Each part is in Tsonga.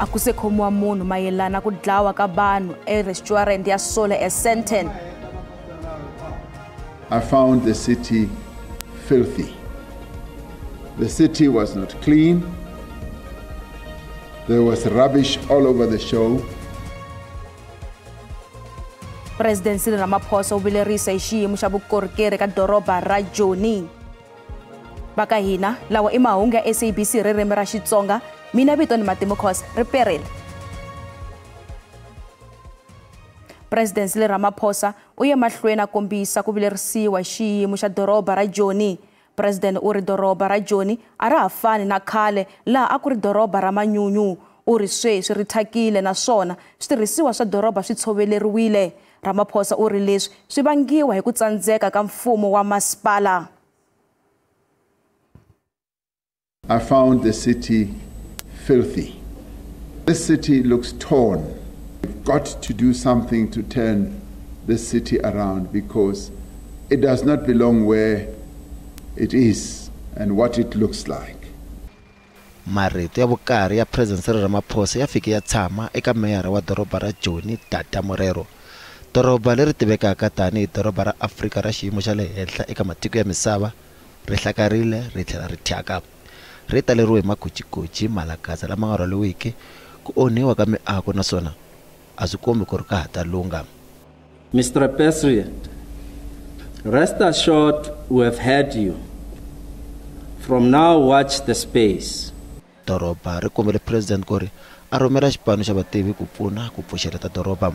A ku se khomiwa munhu mayelana ku dlawa ka vanhu e-restaurant ya Sole eSandton. I found the city filthy. The city was not clean. There was rubbish all over the show. President Cyril Ramaphosa u vilerisa hi xiyimo xa vukorhokeri ka doroba ra Joni. Va ka hina lawa i mahungu ya SABC ririmi ra Xitsonga. Mina vito ni Matimu Khosa ri perile. President Cyril Ramaphosa u ye mahlweni a kombisa ku vilerisiwa hi xiyimo xa doroba ra Joni. President u ri doroba ra Joni a ra ha fani na khale laha a ku ri doroba ra manyunyu. U ri sweswi ri thyakile naswona switirhisiwa swa doroba swi tshoveleriwile. Ramaphosa u ri leswi swi vangiwa hi ku tsandzeka ka mfumo wa masipala. I found the city filthy. This city looks torn. We've got to do something to turn this city around because it does not belong where it is and what it looks like. Marito ya vukarhi ya President Cyril Ramaphosa ya fike ya tshama eka meyara wa doroba ra Joni Dada Morero. Doroba leri tivekaka tanihi doroba ra Afrika ra xiyimo xa le henhla eka matiko ya misava ri hlakarile ri tlhela ri thyaka. Ri taleriwe hi magojigoji, malakaza lama nga rhwaliwiki, ku onhiwa ka miako naswona a swi kombi ku ri ka ha ta lungha. Mr. President, rest assured we have heard you. From now watch the space. Doroba ri kombele President ku ri a rhumela xipano xa vativi ku pfuna ku pfuxeleta doroba.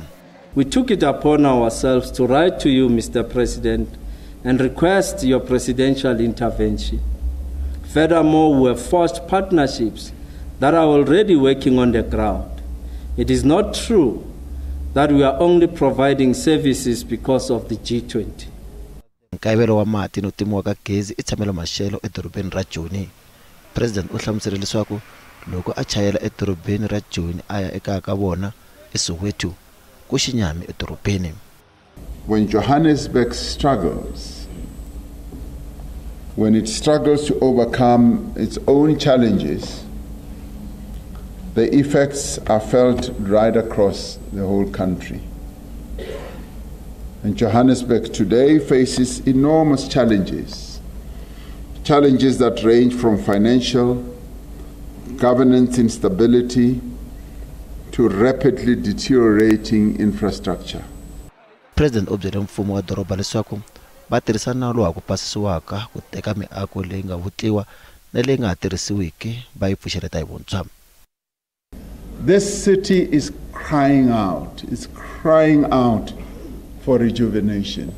We took it upon ourselves to write to you, Mr. President, and request your presidential intervention. Furthermore, we have forged partnerships that are already working on the ground. It is not true that we are only providing services because of the G20. Nkayivelo wa mati no timiwa ka gezi i tshamelo maxelo edorobeni ra Joni. President u hlamusele leswaku loko a chayela edorobeni ra Joni a ya ekaya ka vona eSoweto ku xinyami edorobeni. When Johannesburg struggles, when it struggles to overcome its own challenges, the effects are felt right across the whole country. And Johannesburg today faces enormous challenges, challenges that range from financial, governance instability, to rapidly deteriorating infrastructure. President u byele mfumo wa doroba leswaku va tirhisa nawu lowu ha ku pasisiwaka ku teka miako leyi nga vutliwa na leyi nga ha tirhisiwiki va yi pfuxeleta hi vuntshwa. This city is crying out. It's crying out for rejuvenation.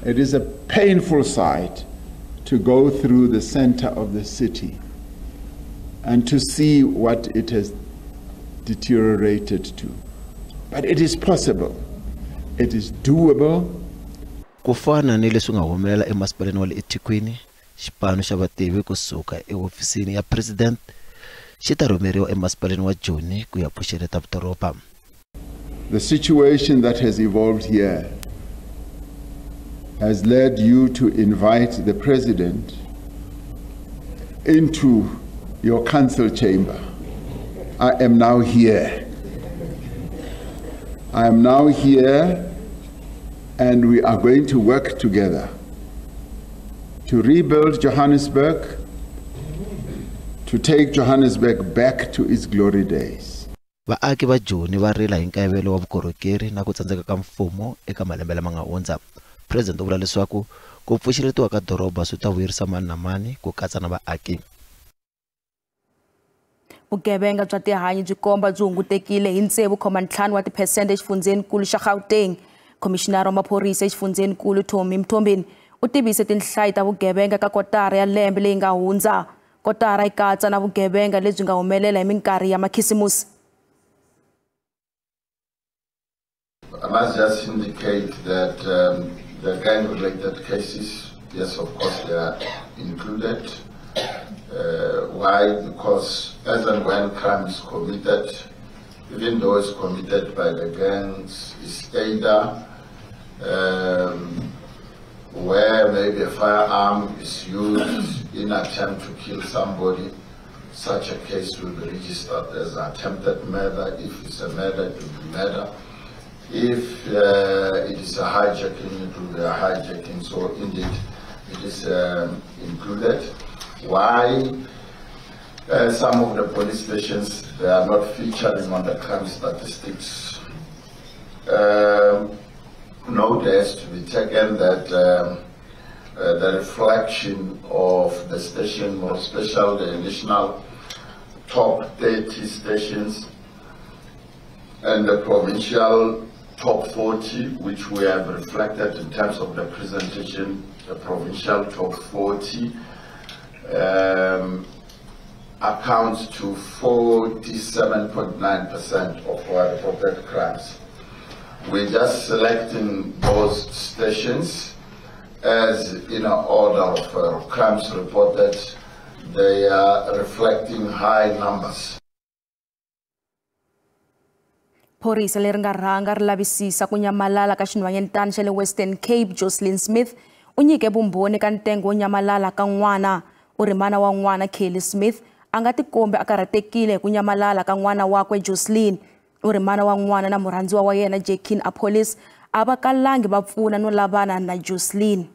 It is a painful sight to go through the center of the city and to see what it has deteriorated to. But it is possible. It is doable. Ku fana ni leswi nga humelela emasipaleni wa le eThekwini, xipano xa vativi kusuka ehofisini ya President xi ta rhumeriwa emasipaleni wa Joni ku ya pfuxeleta doroba. The situation that has evolved here has led you to invite the President into your council chamber. I am now here. I am now here, and we are going to work together to rebuild Johannesburg, to take Johannesburg back to its glory days. Vaaki va Joni va rila hi nkayivelo wa vukorhokeri na ku tsandzeka ka mfumo eka malembe lama nga hundza. President u vula leswaku ku pfuxeletiwa ka doroba swi ta vuyerisa mani na mani ku katsa na vaaki. Vugevenga bya tihanyi byi komba byi hungutekile hi 6.5 wa tiphesente exifundzhenikulu xa Gauteng. Khomishinara wa maphorisa exifundzhenikulu Tommy Mthombeni u tivise tinhlayo ta vugevenga ka kotara ya lembe leyi nga hundza. Kotara yi katsa na vugevenga lebyi nga humelela hi minkarhi ya makhisimusi. I must just indicate that the gang-related cases, yes, of course, they are included. Why? Because as and when crime is committed, even though it's committed by the gangs, it's either where maybe a firearm is used in attempt to kill somebody, Such a case will be registered as attempted murder. If it's a murder, it will be murder. If it is a hijacking, it will be a hijacking. So indeed, it is included. Why some of the police stations, they are not featuring on the crime statistics? Note has to be taken that the reflection of the station, more special the national top 30 stations and the provincial top 40, which we have reflected in terms of the presentation, the provincial top 40 accounts to 47.9% of our reported crimes. We're just selecting those stations as in an order of crimes reported. They are reflecting high numbers. Phorisa leri nga rhanga ri lavisisa ku nyamalala ka xinhwanyetana xa le Western Cape Jocelyn Smith u nyike vumbhoni ka ntengo wo nyamalala ka n'wana. U ri mana wa n'wana Kelly Smith a nga tikombi a karhatekile hi ku nyamalala ka n'wana wakwe Jocelyn. U ri mana wa n'wana na murhandziwa wa yena Jackin Apolis a va kalangi va pfuna no lavana na Jocelyn.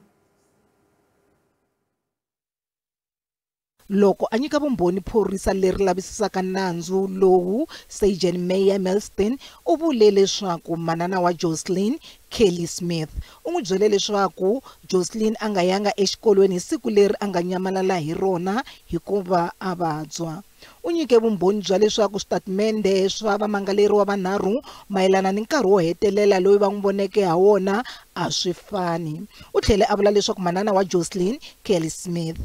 Loko a nyika vumbhoni phorisa leri lavisisaka nandzu lowu, Sergeant Meyer Melston u vule leswaku manana wa Jocelyn, Kelly Smith, u n'wi byele leswaku Jocelyn a nga yanga exikolweni hi siku leri a nga nyamalala hi rona hikuva a vabya. U nyike vumbhoni bya leswaku switatimende swa vamangaleriwa vanharhu mayelana ni nkarhi wo hetelela loyi va n'wi voneke ha wona a swi fani. U tlhele a vula leswaku manana wa Jocelyn, Kelly Smith,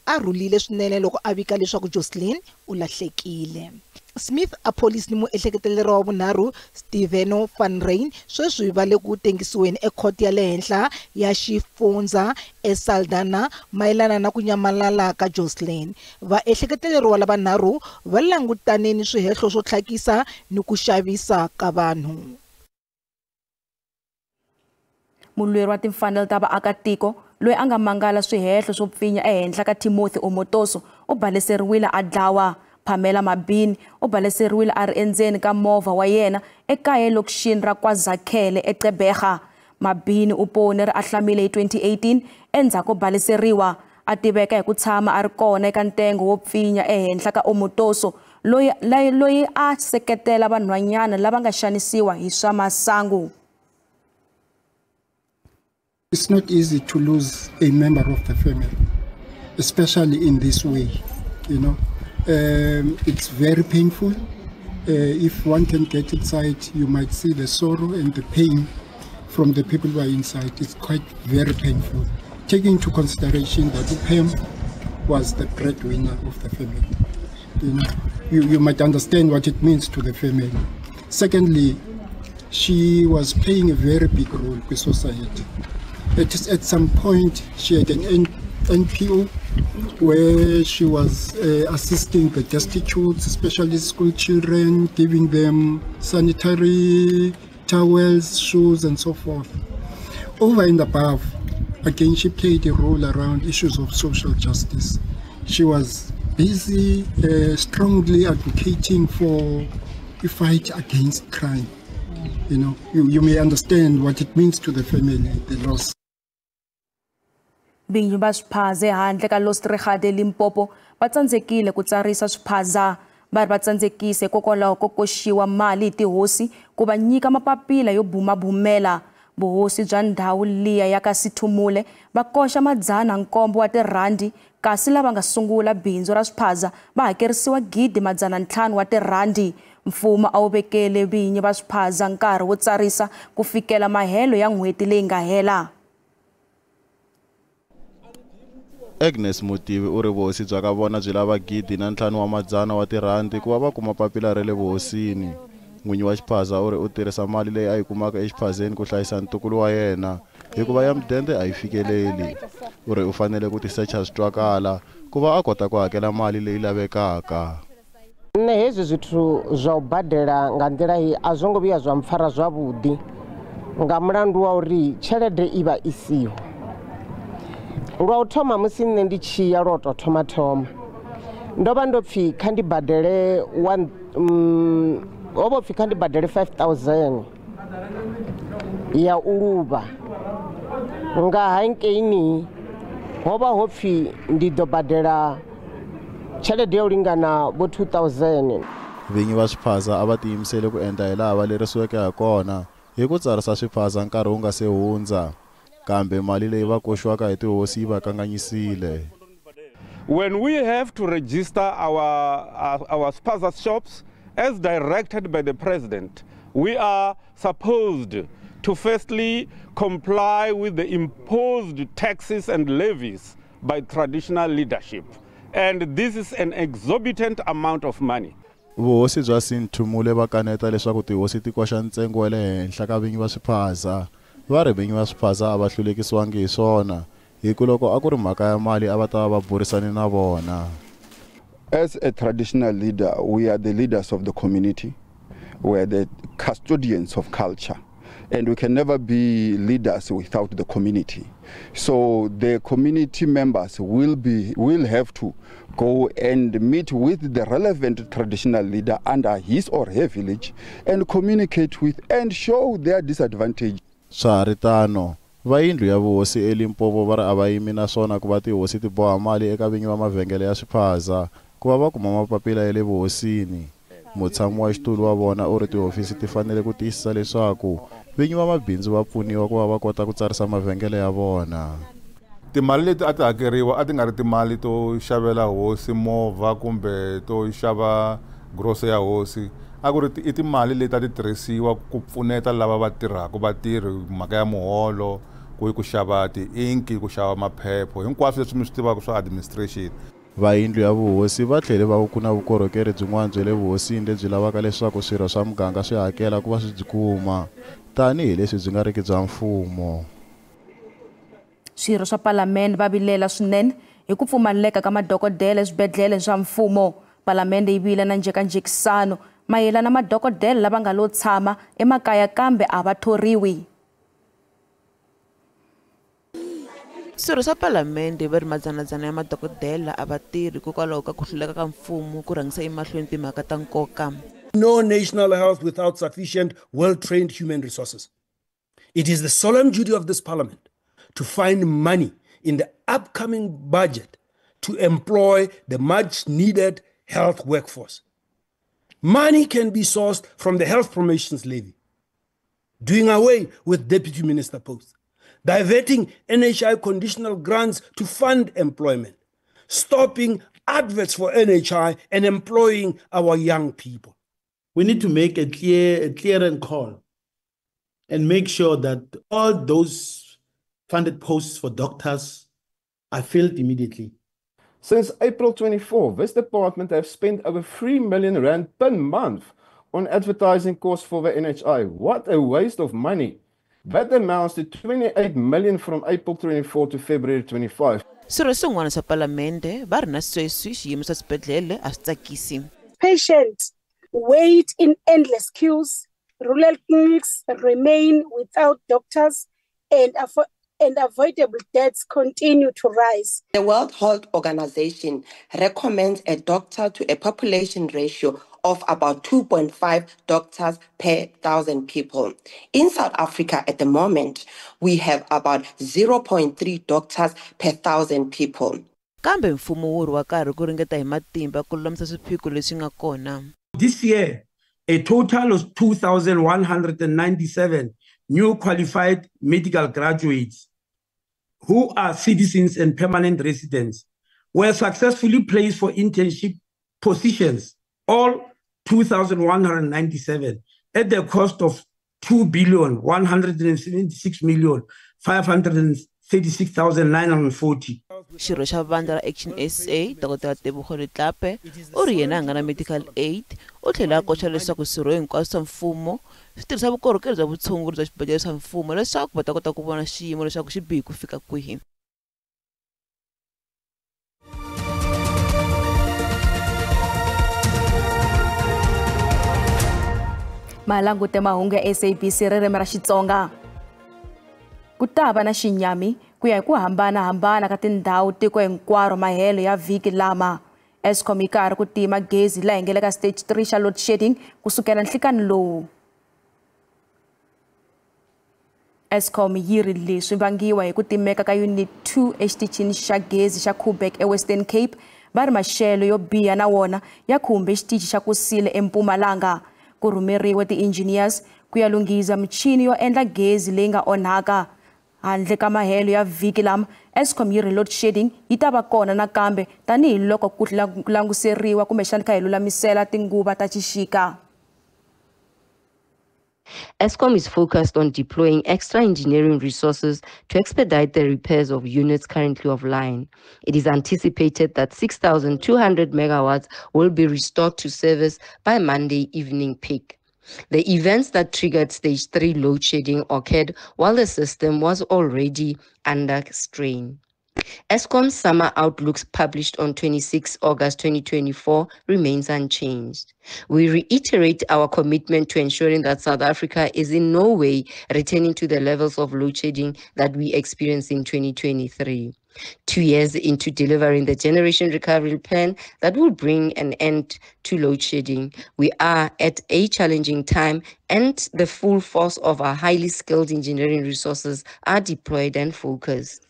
a rhulile swinene loko a vika leswaku Jocelyn u lahlekile. Smith a police ni muehleketeleriwa wa vunharhu Steveno van Ryn sweswi va le ku tengisiweni ekhoto ya le henhla ya xifundza eSaldanha mayelana na ku nyamalala ka Jocelyn. Vaehleketeleriwa lavanharhu va langutane ni swihehlo swo tlhakisa ni ku xavisa ka vanhu. Mulweri wa timfanelo ta vaakatiko loyi a nga mangala swihehlo swo pfinya ehenhla ka Timothy Omotoso u baleseriwile a dlawa. Pamela Mabini u baleseriwile a ri endzeni ka movha wa yena ekaya elokixini ra KwaZakhele eGqeberha. Mabini u pone ri ahlamile hi 2018 endzhaku ko baleseriwa. A tiveka hi ku tshama a ri kona eka ntengo wo pfinya ehenhla ka Omotoso loyi a seketela vanhwanyana lava nga xanisiwa hi swa masangu. It's not easy to lose a member of the family, especially in this way, you know. It's very painful. If one can get inside, you might see the sorrow and the pain from the people who are inside. It's quite very painful. Taking into consideration that Pam was the breadwinner of the family. You know, you might understand what it means to the family. Secondly, she was playing a very big role in society. At some point, she had an NPO where she was assisting the destitute, especially school children, giving them sanitary towels, shoes, and so forth. Over and above, again, she played a role around issues of social justice. She was busy strongly advocating for a fight against crime. You know, you may understand what it means to the family, the loss. Vinyi va swiphaza ehandle ka Lostrigade eLimpopo va tsandzekile ku tsarisa swiphaza. Va ri va tsandzekise hikokwalaho ko koxiwa mali hi tihosi ku va nyika mapapila yo bumabumela. Vuhosi bya ndhawu liya ya ka Sithumule va koxa 700 wa tirhandi, kasi lava nga sungula bindzu ra swiphaza va hakerisiwa 1,500 wa tirhandi. Mfumo a wu vekele vinyi va swiphaza nkarhi wo tsarisa ku fikela mahelo ya n'hweti leyi nga hela. Agnes Mutivi u ri vuhosi bya ka vona byi lava 1,500 wa tirhandi ku va va kuma papila ra le vuhosini. N'winyi wa xiphaza u ri u tirhisa mali leyi a yi kumaka exiphazeni ku hlayisa ntukulu wa yena hikuva ya mudende a yi fikeleli. U ri u fanele ku tisecha swi twakala ku va a kota ku hakela mali leyi lavekaka. Nṋe hezwi zwithu zwa u badela nga nḓila iyi a zwo ngo vhuya zwa mpfara zwavhuḓi nga mulandu wa uri tshelede i vha i siho. Lwa u thoma musi nṋe ndi tshi ya lwo tou thoma thoma Ndo vha ndo pfi kha ndi badele ho vho pfi kha ndi badele 5000 ya u luvha. Nga hankeini ho vha ho pfi ndi ḓo badela tshelede yo lingana vho 2000. Vinyi va swiphaza a va tiyimisele ku endla hilaha va lerisiweke hakona hi ku tsarisa swiphaza nkarhi wu nga se hundza, kambe mali leyi va koxiwaka hi tihosi yi va kanganyisile. When we have to register our spaza shops as directed by the president, we are supposed to firstly comply with the imposed taxes and levies by traditional leadership. And this is an exorbitant amount of money. Vuhosi bya Sinthumule va kaneta leswaku tihosi ti koxa ntsengo wa le henhla ka vinyi va swiphaza. Va ri vinyi va swiphaza a va hlulekisiwangi hi swona, hi ku loko a ku ri mhaka ya mali a va ta va burisane na vona. As a traditional leader, we are the leaders of the community. We are the custodians of culture. And we can never be leaders without the community. So the community members will have to go and meet with the relevant traditional leader under his or her village and communicate with and show their disadvantage. Swa ha ri tano, va yindlu ya vuhosi eLimpopo va ri a va yimi naswona ku va tihosi ti boha mali eka vinyi va mavhengele ya swiphaza ku va va kuma mapapila ya le vuhosini. Mutshami wa xitulu wa vona u ri tihofisi ti fanele ku tiyisisa leswaku vinyi va mabindzu va pfuniwa ku va va kota ku tsarisa mavhengele ya vona. Timali leti a ti hakeriwa a ti nga ri timali to xavela hosi movha kumbe to xava groso ya hosi, a ku ri i timali leti a ti tirhisiwa ku pfuneta lava va tirhaka vatirhi, mhaka ya muholo, ku xava tiinki, ku xava maphepho, hinkwaswo leswi mi swi tivaka swa administration. Va yindlu ya vuhosi va tlhele va ku na vukorhokeri byin'wana bya le vuhosini lebyi lavaka leswaku swirho swa muganga swi hakela ku va swi byi kuma, tanihileswi byi nga riki bya mfumo. Swirho swa palamende va vilela swinene hi ku pfumaleka ka madokodela eswibedhlele swa mfumo. Palamende yi vile na njhekanjhekisano mayelana madokodela lava nga lo tshama emakaya kambe a va thoriwi. Swirho swa palamende va ri madzanadzana ya madokodela a va tirhi hikokwalaho ka ku hluleka ka mfumo ku rhangisa emahlweni timhaka ta nkoka. No national health without sufficient well-trained human resources. It is the solemn duty of this parliament to find money in the upcoming budget to employ the much needed health workforce. Money can be sourced from the health promotions levy, doing away with deputy minister posts, diverting NHI conditional grants to fund employment, stopping adverts for NHI and employing our young people. We need to make a clear call and make sure that all those funded posts for doctors are filled immediately. Since April 24, this department have spent over 3 million rand per month on advertising costs for the NHI. What a waste of money. That amounts to 28 million from April 24 to February 25. Swirho swin'wana swa palamende va ri na sweswi xiyimo xa swibedhlele a swi tsakisi. Patients wait in endless queues, rural clinics remain without doctors, and avoidable deaths continue to rise. The World Health Organization recommends a doctor to a population ratio of about 2.5 doctors per 1,000 people. In South Africa at the moment, we have about 0.3 doctors per 1,000 people. Kambe mfumo wu ri wa karhi ku ringeta hi matimba ku lulamisa swiphiqo leswi nga kona. This year, a total of 2,197 new qualified medical graduates who are citizens and permanent residents were successfully placed for internship positions, all 2,197, at the cost of 2,176,536,940. Xirho xa vandla ra Action SA, Dr. Tebogo Letlape, u ri yena a nga na medical aid, u tlhela a koxa leswaku swirho hinkwaswo swa mfumo swi tirhisa vukorhokeri bya vutshunguri bya xibedhlele swa mfumo leswaku va ta kota ku vona xiyimo leswaku xi bihi ku fika kwihi. Malangute mahungu ya SABC ririmi ra Xitsonga. Ku ta va na xinyami ku ya hi ku hambanahambana ka tindhawu tiko hinkwaro mahelo ya vhiki lama. Eskom yi karhi ku tima gezi laha hi nga le ka stage 3 xa load shedding kusukela nhlikani lowu. Eskom yi ri leswi vangiwa hi ku timeka ka unit 2 exitichini xa gezi xa Koeberg eWestern Cape. Va ri maxelo yo biha na wona ya khumbe xitichi xa Kusile eMpumalanga. Ku rhumeriwe ti-engineers ku ya lunghiza michini yo endla gezi leyi nga onhaka. Handle ka mahelo ya vhiki lama, Eskom yi ri load shedding yi ta va kona nakambe tanihiloko ku languseriwa kumbexana kha hi lulamisela tinguva ta xixika. Eskom is focused on deploying extra engineering resources to expedite the repairs of units currently offline. It is anticipated that 6,200 megawatts will be restored to service by Monday evening peak. The events that triggered stage 3 load shedding occurred while the system was already under strain. Eskom's summer outlooks published on 26 August 2024 remains unchanged. We reiterate our commitment to ensuring that South Africa is in no way returning to the levels of load shedding that we experienced in 2023. 2 years into delivering the Generation Recovery Plan that will bring an end to load shedding, we are at a challenging time, and the full force of our highly skilled engineering resources are deployed and focused.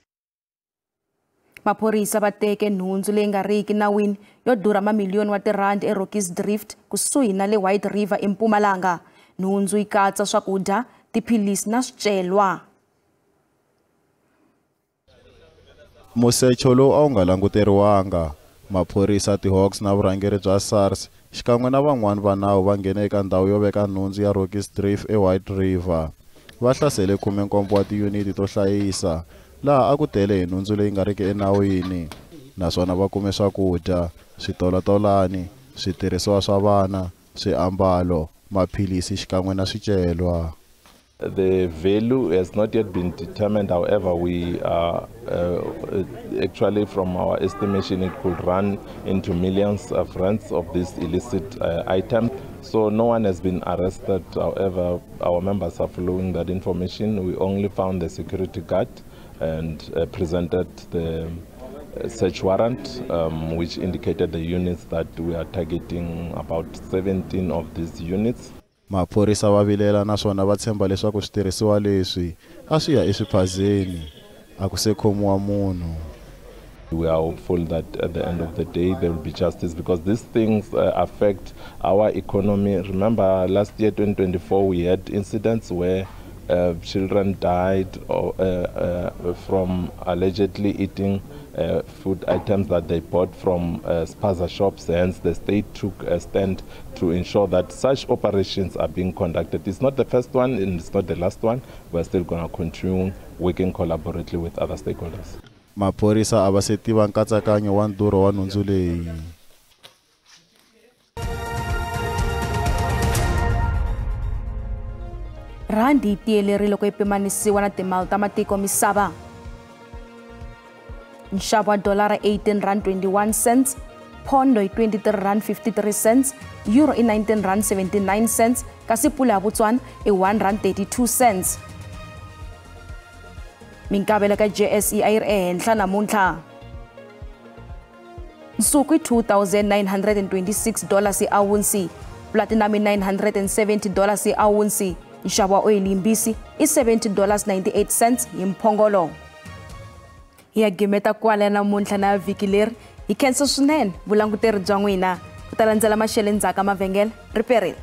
Maphorisa va teke nhundzu leyi nga riki nawini yo durha mamiliyoni wa tirhandi eRocky's Drift kusuhi na le White River eMpumalanga. Nhundzu yi katsa swakudya, tiphilisi na swicelwa. Musecho lowu a wu nga languteriwanga. Maphorisa, ti-Hawks na vurhangeri bya SARS xikan'we na van'wani va nawu va nghene eka ndhawu yo veka nhundzu ya Rocky's Drift eWhite River. Va hlasele 17 wa tiyuniti to hlayisa laha a ku tele hi nhundzu leyi nga riki enawini, naswona va kume swakudya, switolatolani, switirhisiwa swa vana, swiambalo, maphilisi xikan'we na swicelwa. The value has not yet been determined. However, we are actually, from our estimation, it could run into millions of rands of this illicit item. So no one has been arrested. However, our members are following that information. We only found the security guard and presented the search warrant, which indicated the units that we are targeting, about 17 of these units. Maphorisa va vilela naswona va tshemba leswaku switirhisiwa leswi a swi ya eswiphazeni, a ku se khomiwa munhu. We are hopeful that at the end of the day there will be justice, because these things affect our economy. Remember, last year, 2024, we had incidents where children died from allegedly eating food items that they bought from spaza shops. Hence, the state took a stand to ensure that such operations are being conducted. It's not the first one and it's not the last one. We're still going to continue working collaboratively with other stakeholders. Maphorisa a va se tiva nkatsakanyo wa ndhurho wa nhundzu leyi. Rhandi yi tiyelerile loko yi pimanisiwa na timali ta matiko misava. Nxavo wa dolara R18.21, pondo i R23.53, euro i R19.79, kasi pula ya Botswana i R1.32. Minkavelo ka JSE a yi ri ehenhla namuntlha. Nsuku i $2,926 hi awunsi, platinum i $970 hi awunsi. Nxavo wa oyili yimbisi i $70.98 hi mphongolo. Hi ya gimeta kwala namuntlha na vhiki leri. Hi khensa swinene vulanguteri bya n'wina. Ku ta landzela maxelo endzhaku ka mavhengele. Ri perile.